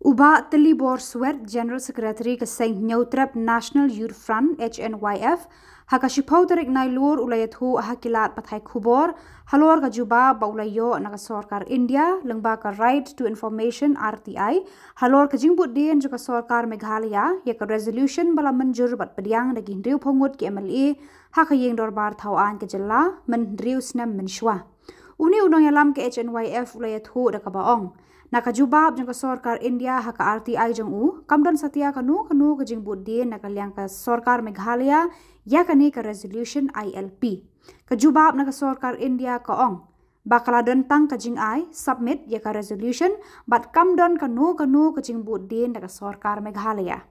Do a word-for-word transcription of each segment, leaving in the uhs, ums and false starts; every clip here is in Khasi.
U Bah Tillibor Swet, General Secretary ka seng Hynñiewtrep National Youth Front, H N Y F, ha ka shiphew tarik Nailur u la ïathuh ha ki lad pathai khubor halor ka jubab ba u la ïoh na ka sorkar India lyngba ka Right to Information, R T I, halor ka jingbuddien jong ka sorkar Meghalaya ïa ka resolution ba la mynjur bad pdiang da ki hynriewphew ngut ki M L A ha ka ïing dorbar thawaiñ ka jylla mynhynriew snem mynshuwa. Une u nongïalam ka H N Y F u la ïathuh da kaba ong, na ka jubab jong ka sorkar India ha ka R T I jong u, kam don satia kano kano ka jingbuddien na ka liang ka sorkar Meghalaya ïa kane ka resolution I L P. Ka jubab na ka sorkar India ka ong ba ka la don tang ka jingai submit ïa ka resolution bad kam don kano kano ka jingbuddien na ka sorkar Meghalaya.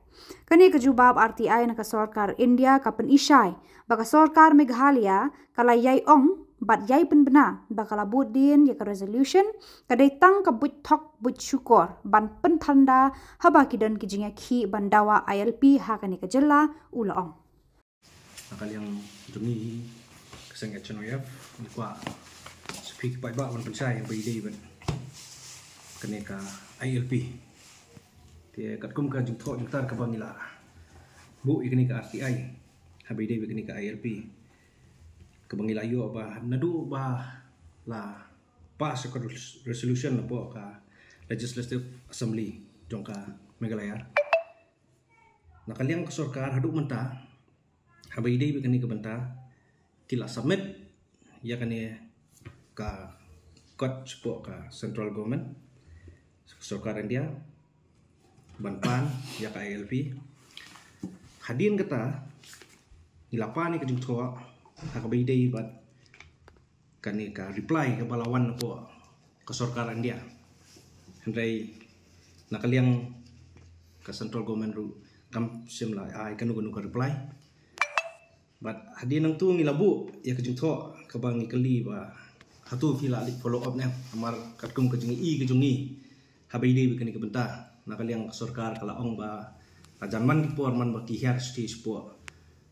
Kane ka jubab R T I na ka sorkar India ka pynishai ba ka sorkar Meghalaya ka la ïai ong bad ïai pynbna ba ka la buddien ïa ka resolution, ka dei tang ka buit thok buit shukor ban pynthanda haba ki don ki jingïakhih ban dawa I L P ha kane ka jylla, u la ong. Na ka liang jong ngi ka seng H N Y F ngi kwah sa phi ki paidbah ban pynshai haba ïadei bad kane ka I L P. Te katkum ka jingthoh jingtar kaba ngi la buh ïa kane ka R T I haba ïadei bad kane ka I L P, kaba ngi la ïoh ba naduh ba la pass ka res- resolution napoh ka Legislative Assembly jong ka Meghalaya, na ka liang ka sorkar haduh mynta haba ïadei bad kane ka bynta ki la submit ïa kane ka kot shapoh ka central government, sorkar India, ban pan ïa ka I L P. Hadien kata ngi la pan ïa ka jingthoh ha kaba ïadei bad kane ka reply kaba la wan napoh ka sorkar India. Hynrei na ka liang ka central government ruh kam shym la ai kano kano ka reply. Bad hadien nangtu ngi la buh ïa ka jingthoh kaba ngi kylli ba hato phi la leit follow up ne, namar katkum ka jingïohi ka jong ngi haba ïadei bad kane ka bynta, na ka liang ka sorkar ka la ong ba la jan man ki por man ba ki hiar shuh shapoh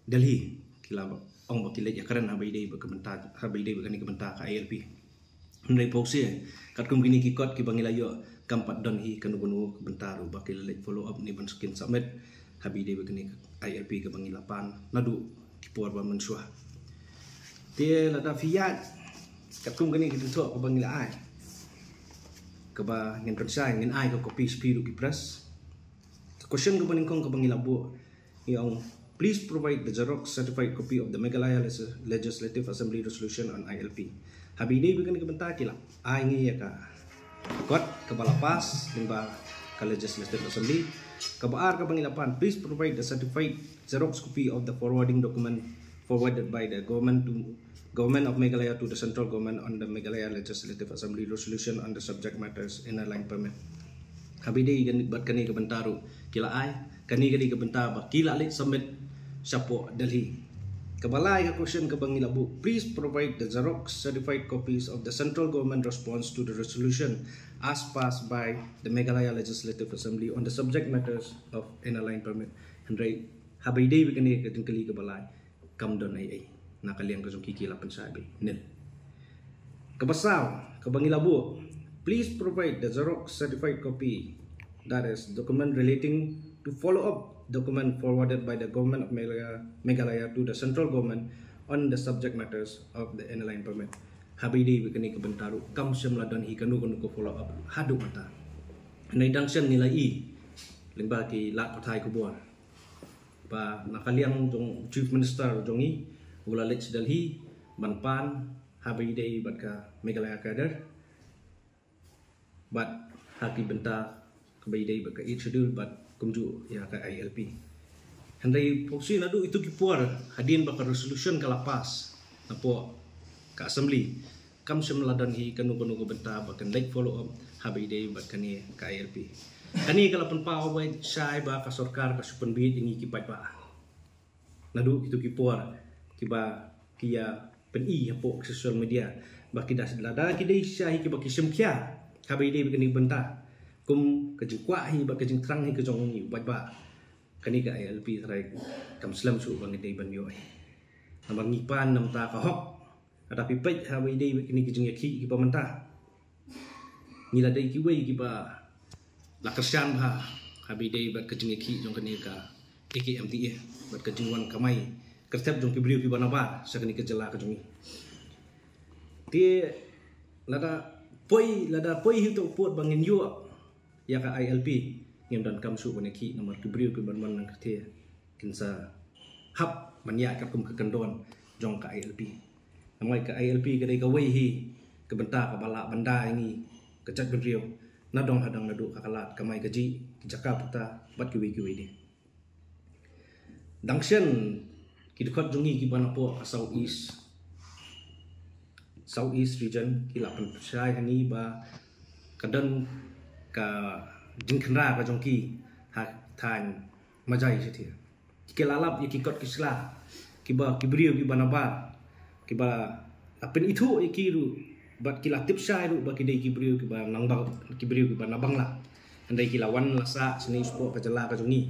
Delhi ki la ong ba ki leit ïakren haba ïadei bad ka bynta, haba ïadei bad kane ka bynta ka I L P. Hynrei pawshe katkum kine ki kot kiba ngi la ïoh kam pat don hi kano kano ka bynta ruh ba ki la leit follow up ne ban skin submit haba ïadei bad kane ka I L P kaba ngi la pan naduh ki por ba mynshuwa. Te lada phi ïaid katkum kane ka jingthoh kaba ngi la ai, kaba ngin pynshai, ngin ai ka copy sha phi ruh ki press. Ka question kaba nyngkong kaba ngi la buh ngi ong, please provide the xerox certified copy of the Meghalaya Legis- Legislative Assembly resolution on I L P. Haba ïadei bad kane ka bynta ki la ai ngi ïa ka kot kaba la pass lyngba ka Legislative Assembly. Kaba ar kaba ngi la pan, please provide the certified xerox copy of the forwarding document forwarded by the government to Government of Meghalaya to the central government on the Meghalaya Legislative Assembly resolution on the subject matters Inner Line Permit. Haba ïadei bad kane ka bynta ruh ki la ai, kane ka dei ka bynta ba ki la leit submit shapoh Delhi. Kaba lai ka question kaba ngi la buh, please provide the xerox certified copies of the central government response to the resolution as passed by the Meghalaya Legislative Assembly on the subject matters of Inner Line Permit. Hynrei haba ïadei bad kane ka jingkylli kaba lai, kam don ei ei na ka liang ka jong ki, ki la pynshai beit, nil. Kaba saw kaba ngi la buh, please provide the xerox certified copy, that is document relating to follow up document forwarded by the Government of Meghalaya, Meghalaya to the central government on the subject matters of the Inner Line Permit. Haba ïadei bad kane ka bynta ruh kam shym la don hi kano kano ka follow up haduh mynta. Hynrei dang shen ngi la ïohi lyngba ki lad pathai khubor ba na ka liang jong Chief Minister jong ngi u la leit sha Delhi ban pan haba ïadei bad ka Meghalaya Cadre bad ha ki bynta kaba ïadei bad ka Eighth Schedule bad kumjuh ïa ka I L P. Hynrei pawshe naduh itu ki por hadien ba ka resolution ka la pass napoh ka Assembly, kam shym la don hi kano kano ka bynta ba kan leit follow up haba ïadei bad kane ka I L P. Kane ka la pynpaw ba shai ba ka sorkar ka shu pynbit ïa ngi ki paidbah. Naduh kito ki por kiba ki ïa pyni hapoh social media ba ki da, lada ki dei shisha hi kiba ki shim khia haba ïadei bad kane ka bynta, kum ka jingkwah hi bad ka jingthrang hi ka jong ngi u paidbah, kane ka I L P tharai kam slem shuh ba ngi dei ban ïoh hi. Namar ngi pan na bynta ka hok. Lada phi peit haba ïadei bad kine ki jingïakhih kiba mynta, ngi la dei kiwei kiba La kyrshan bha ha ba ïadei bad ka jingïakhih jong kane ka A K M T A bad ka jingwan kamai kyrtep jong ki briew kiba nabar sha kane ka jylla ka jong ngi. Te lada poi, lada poi hi u pud ba ngin ïoh ïa ka I L P, ngim donkam shuh ban ïakhih namar ki briew kiban wan nang kyrteng kin sa hap ban ïaid katkum ka kyndon jong ka I L P. Namar ka I L P ka dei kawei hi ka bynta kaba lah ban da ïa ngi ka jaitbynriew nadong hadong, naduh ka khlad, kamai kajih, ki jaka puta bad kiwei kiwei de. Dang shen ki dkhot jong ngi kiba napoh ka South East, South East region ki la pynshai ha ngi ba ka don ka jingkhynra ka jong ki ha thaiñ Majai shathie. Ki la lap ïa ki kot ki sla kiba ki briew kiba nabar, kiba la pynithuh ïa ki ruh bad ki la tip shai ruh ba ki dei ki briew kiba nang ba, ki briew kiba na Bangla. Hynrei ki la wan la sah shane shapoh ka jylla ka jong ngi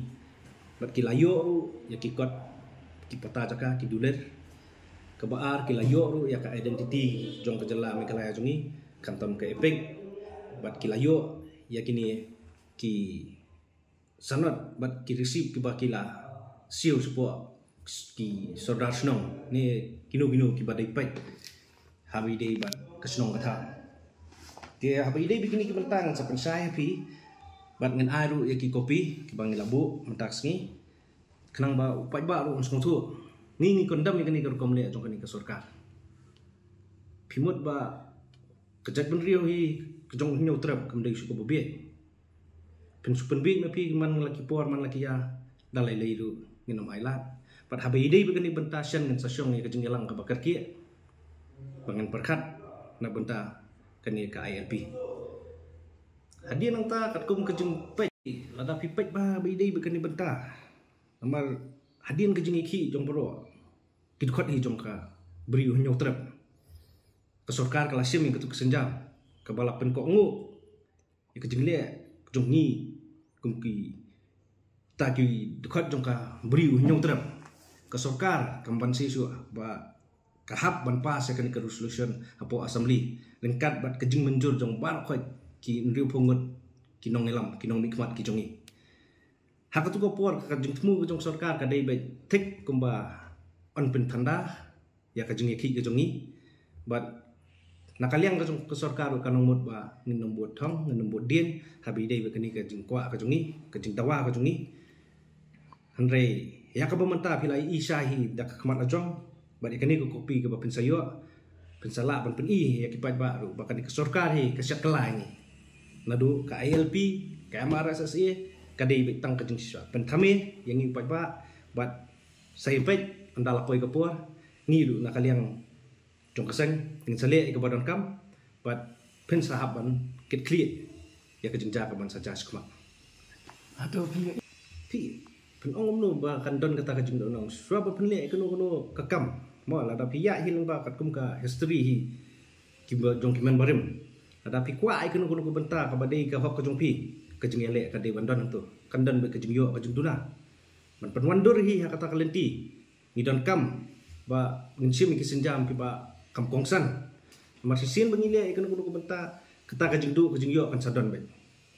bad ki la ïoh ruh ïa ki kot, ki pata jaka, ki dulir. Kaba ar, ki la ïoh ruh ïa ka identity jong ka jylla Meghalaya jong ngi, khamtam ka EPIC, bad ki la ïoh ïa kine ki sanad bad ki receipt kiba ki la siew shapoh ki sordar shnong ne kino kino kiba dei peit ha ba ïadei bad ka shnong ka thaw. Te ha ba ïadei bad kine ki bynta ngan sa pynshai ha phi bad ngan ai ruh ïa ki kopi kiba ngi la buh mynta ka sngi, khnang ba u paidbah ruh un sngewthuh. Ngi ngi condemn ïa kane ka rukom leh jong kane ka sorkar. Phi mut ba ka jaitbynriew hi ka jong u Hynñiewtrep kam dei shuh kaba bieit. Phin shu pynbieit ma phi man la ki por man la ki ïa, da lei lei ruh ngin ym ailad. Bad ha ba ïadei bad kane ka bynta shen ngin sa shong ïa ka jingïalang kaba kyrkieh ba ngin pyrkhat na bynta kane ka I L P. Hadien nangta katkum ka jingpeit, lada phi peit ba ha ba ïadei bad kane ka bynta, namar hadien ka jingïakhih jong baroh ki dkhot hi jong ka briew Hynñiewtrep, ka sorkar ka la shim ïa katu ka sienjam kaba la pynkohnguh ïa ka jingleh jong ngi kum kita ki dkhot jong ka briew Hynñiewtrep. Ka sorkar kam banse shuh ba ka hap ban pass ïa kane ka resolution hapoh Assembly ryngkat bad ka jingmynjur jong baroh khoit ki hynriewphew ngut ki nongïalam, ki nongmihkhmat ki jong ngi. Ha katu ka por ka jingthmu ka jong sorkar ka dei beit thik kumba yn pynthanda ïa ka jingïakhih ka jong ngi. Bad na ka liang ka jong ka sorkar ruh kan ym mut ba ngin ym bud thong, ngin ym bud dien ha ba ïadei bad kane ka jingkwah ka jong ngi, ka jingdawa ka jong ngi. Hynrei ïa kaba mynta phi la ïohi shai hi da ka khmat la jong bad ïa kane ka kopi kaba phin sa ïoh, phin sa lah ban pyni ïa ki paidbah ruh ba kane ka sorkar hi ka shah kylla ïa ngi. Naduh ka I L P, ka M R S S A, ka dei beit tang ka jingshisha pynthame ïa ngi paidbah. Bad sa ïa peit ynda la poi ka por, ngi ruh na ka liang jong ka seng ngin sa leh ïa kaba donkam bad phin sa hap ban kitkhlieh ïa ka jingjia kaban sa jia shakhmat. Hato phi, phi phin ong kumno ba kan don kata ka jingdonkam shuwa ba phin leh ïa kano kano ka kam? Mo, lada phi ïa hi lyngba katkum ka history hi kiba jong ki member rim, lada phi kwah ïa kano kano ka bynta kaba dei ka hok ka jong phi, ka jingïaleh ka dei ban don hangto. Kan don beit ka jingïoh ka jingduna. Ban pynwandur hi ha kata ka lynti ngi donkam ba ngin shim ïa ki sienjam kiba kam kongsan. Namar shisien ba ngi leh ïa kano kano ka bynta, kata ka jingduh ka jingïoh kan sa don beit.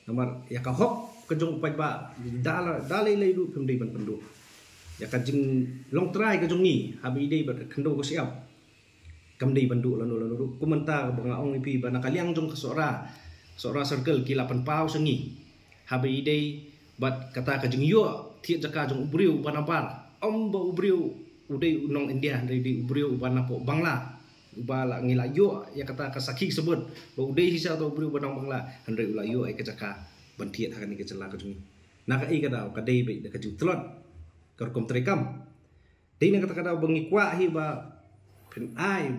Namar ïa ka hok ka jong u paidbah da la, da lei lei ruh phim dei ban pynduh. Ïa ka jinglong trai ka jong ngi ha ba ïadei bad ka khyndew ka shyiap kam dei ban duh lano lano ruh. Kum mynta ba nga ong ïa phi ba na ka liang jong ka Sohra, Sohra Circle ki la pynpaw sha ngi ha ba ïadei bad kata ka jingïoh thied jaka jong u briew uba nabar. Ym ba u briew u dei u nong India, hynrei dei u briew uba napoh Bangla, uba la ngi la ïoh ïa kata ka sakhi sabut ba u dei shisha uta u briew uba nong Bangla, hynrei u la ïoh ïa ka jaka ban thied ha kane ka jylla ka jong ngi. Na kaei ka daw? Ka dei beit da ka jingtlot ka rukom treikam. Dei na kata ka daw ba ngi kwah hi ba phin ai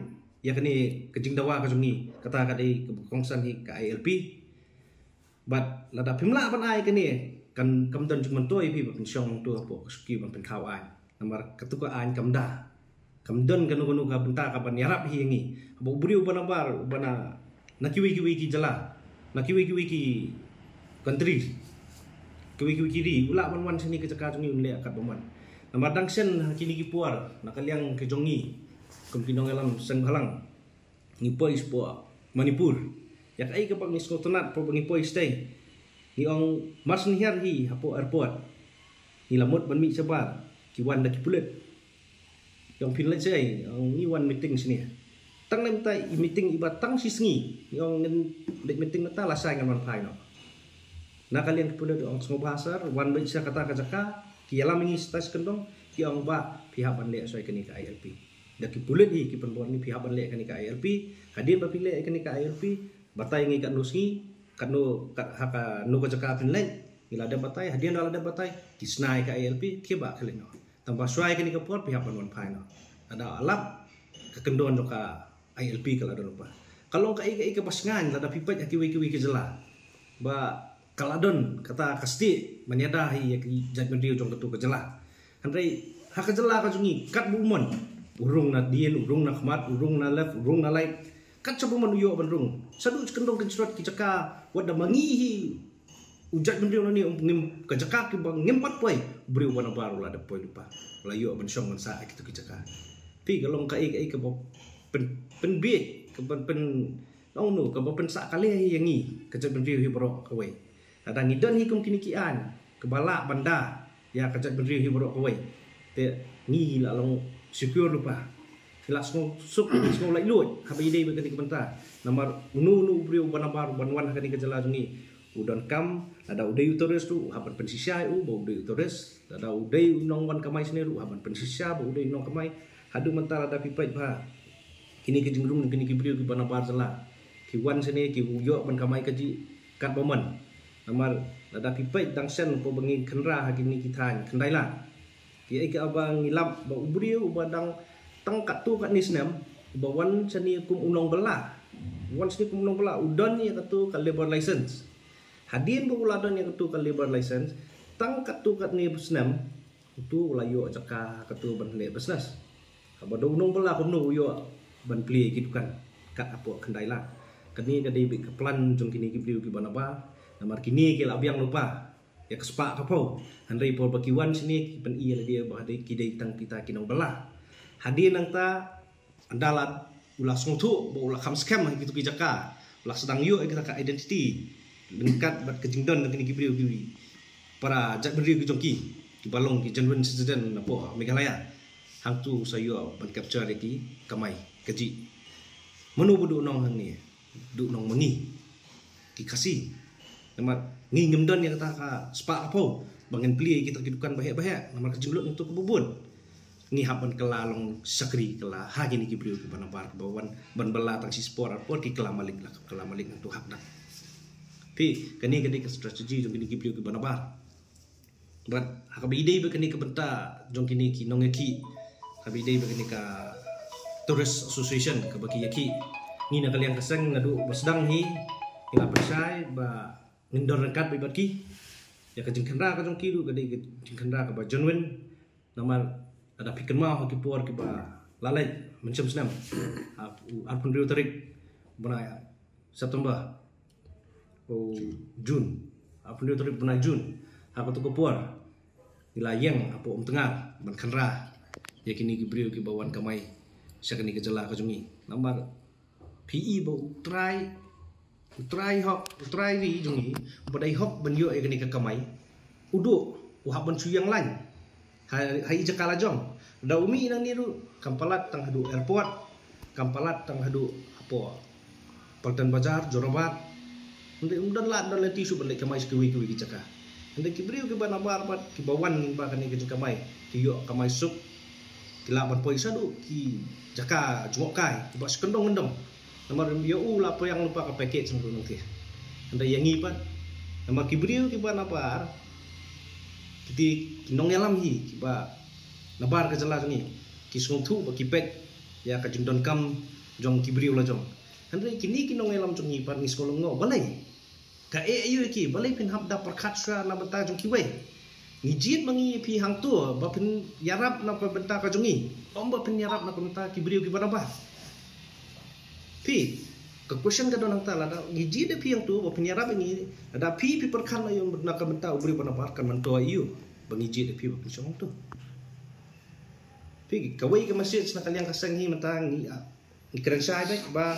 ïa kane ka jingdawa ka jong ngi, kata ka dei kaba kongsan hi ka I L P. Bad lada phim lah ban ai kane, kan kam don jingmyntoi ïa phi ba phin shong hangto hapoh ka shuki ban phin thaw aiñ. Namar katu ka aiñ kam da, kam don kano kano ka bynta kaban ïarap hi ïa ngi. Haba u briew uba nabar, uba na na kiwei kiwei ki jylla, na kiwei kiwei ki country, kiwei kiwei ki ri, u lah ban wan shane ka jaka jong ngi un leh kat bym wan. Namar dang shen ha kine ki por na ka liang ka jong ngi kum ki nongïalam seng bhalang, ngi poi shapoh Manipur. Ïa kaei kaba ngi sngewtynnat, haba ngi poi shatei Ngi ong mar shen hiar hi hapoh airport. Ngi la mut ban mih shabar, ki wan da ki pulit. Ngi ong phin leit shaei, ngi wan meeting shane. Tang na mynta i meeting iba tang shi sngi. Ngi ong ngin leit meeting mynta, lashai ngan wan phai noh. Na ka liang ki pulit ong sngewbha sir, wan beit sha kata ka jaka, ki ïalam ïa ngi shatai sha kyndong, ki ong ba phi hap ban leh shuwa ïa kane ka I L P. Da ki pulit hi ki pynbor ngi phi hap ban leh ïa kane ka I L P, hadien ba phi leh ïa kane ka I L P, batai ngi katno sngi, katno, kat, ha kano ka jaka phin leit, ngi la dep batai, hadien ba la dep batai, ki shna ïa ka I L P, ki ba khlem noh. Tang ba shuwa ïa kane ka por phi hap ban wan phai noh. Lada la lap, ka kyndon jong ka I L P ka la don lypa. Ka long kaei kaei kaba shngaiñ lada phi peit ha kiwei kiwei ki jylla. Ba ka la don kata ka stieh ban ïada hi ïa ki jaitbynriew jong kato ka jylla. Hynrei ha ka jylla ka jong ngi katba u mon, u rung na dien, u rung na khmat, u rung na left, u rung na right. Kat shaba u mon u ïoh ban rung. Shaduh sha kyndong kynshrot ki jaka, wat da ma ngi hi u jaitbynriew nangne, um, ngim, ka jaka kiba ngim pat poi, u briew uba nabar u la dep poi lypa. U la ïoh ban shong ban sah ha kito ki jaka. Phi, ka long kaei kaei kaba pyn, pynbiej, kaba pyn, long no, kaba pynsah kali ïa ngi ka jaitbynriew hi baroh kawei. Lada ngi don hi kum kine ki aiñ kiba lah ban da ïa ka jaitbynriew hi baroh kawei, te ngi la long secure lypa. Ngi la sngewsuk, ngi sngewlaitluid haba ïadei bad kane ka bynta. Namar uno uno u briew uba nabar uban wan ha kane ka jylla jong ngi, u donkam, lada u dei u tourist ruh u hap ban pynshisha ïa u ba u dei u tourist, lada u dei u nongwan kamai shane ruh u hap ban pynshisha ba u dei u nongkamai. Haduh mynta lada phi peit ba kine ki jingrung jong kine ki briew kiba nabar jylla, ki wan shane ki ïoh ban kamai kajih katba mon. Namar lada phi peit dang shen ko ba ngi khynra ha kine ki thaiñ khyndai lak. Kiei kiei ba ngi lap ba u briew uba dang tang katto katne snem, uba wan shane kum u nongbylla. Wan shane kum u nongbylla, u don ïa kato ka labour license. Hadien ba u la don ïa kato ka labour license, tang katto katne snem, uto u la ïoh jaka kato ban leh business. Haba dei u nongbylla kumno u ïoh ban plie ki dukan kat hapoh khyndai lak. Kane ka dei beit ka plan jong kine ki briew kiba nabar. Namar kine ki la biang lypa ïa ka spah ka phew. Hynrei por ba ki wan shane ki pyni ïa lade ba dei, ki dei tang kita ki nongbylla. Hadien nangta, ynda la u la sngewthuh ba u la kham skhem ha kito ki jaka, u la sdang ïoh ïa kita ka identity ryngkat bad ka jingdon jong kine ki briew ki para jaitbynriew ki jong ki, kiba long ki genuine citizen napoh Meghalaya. Hangto u sa ïoh ban capture ïa ki kamai kajih. Mano ba duh nong hangne? Duh nong ma ngi ki Khasi. Namar ngi ngim don ïa kata ka spah ka phew ba ngin plie ïa kita ki dukan baheh baheh, namar ka jinglut nangto kaba bun. Ngi hap ban kylla long shakri kylla ha kine ki briew kiba nabar, kiba wan ban bylla tang shi por ar por, ki kylla malik la kylla malik nangto hakdang. Phi, kane ka dei ka strategy jong kine ki briew kiba nabar. Bad ha kaba ïadei bad kane ka bynta jong kine ki nongïakhih, ha kaba ïadei bad kane ka Tourist Association kaba ki ïakhih, ngi na ka liang ka seng naduh ba sdang hi ngi la pynshai ba ngin don ryngkat bad ki. Ïa ka jingkhynra ka jong ki ruh ka dei ka jingkhynra kaba genuine. Namar lada phi kynmaw ha ki por kiba la leit mynshem snem, ha u arphew hynriew tarik bnai September, o, June, arphew hynriew tarik bnai June, ha kato ka por ngi la ïeng hapoh Umtngar ban khynra ïa kine ki briew kiba wan kamai sha kane ka jylla ka jong ngi. Namar phi i ba u trai, u trai hok, u trai ri jong ngi, uba dei hok ban ïoh ïa kane ka kamai, u duh, u hap ban shu ïeng lain ha, ha i jaka la jong. Da u mih nangne ruh kam palat tang haduh airport, kam palat tang haduh hapoh Paltan Bazar, Jorabat. Hynrei um don lad, don lynti shuh ban leit kamai sha kiwei kiwei ki jaka. Hynrei ki briew kiba nabar bad kiba wan lyngba kane ka jingkamai, ki ïoh kamai suk, ki lah ban poi shaduh ki jaka jngohkai kiba sha kyndong kyndong. Namar ïa u la pdiang lypa ka package nangto nangte. Hynrei ïa ngi pat, namar ki briew kiba nabar, kiti ki nongïalam hi kiba nabar ka jylla jong ngi, ki sngewthuh ba ki peit ïa ka jingdonkam jong ki briew la jong. Hynrei kine ki nongïalam jong ngi pat ngi sngew lyngngoh, balei? Kaei aïu ïa ki, balei phin hap da pyrkhat shuwa na bynta jong kiwei? Ngi jied ma ngi ïa phi hangto ba phin ïarap na ka bynta ka jong ngi, ym ba phin ïarap na ka bynta ki briew kiba nabar. Phi, ka question ka don hangta, lada ngi jied ïa phi hangto ba phin ïarap ïa ngi, lada phi phi pyrkhat na ïa na ka bynta u briew ba nabar, kan myntoi aïu ba ngi jied ïa phi ba phin shong hangto? Phi, kawei ka message na ka liang ka seng hi mynta ngi, ah, ngi kren shai beit ba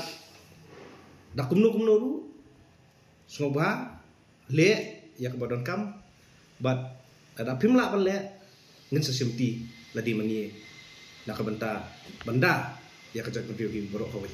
da kumno kumno ruh, sngewbha leh ïa kaba donkam, bad lada phim lah ban leh, ngin sa shimti lade mynne na ka bynta ban da ïa ka jaitbynriew hi baroh kawei.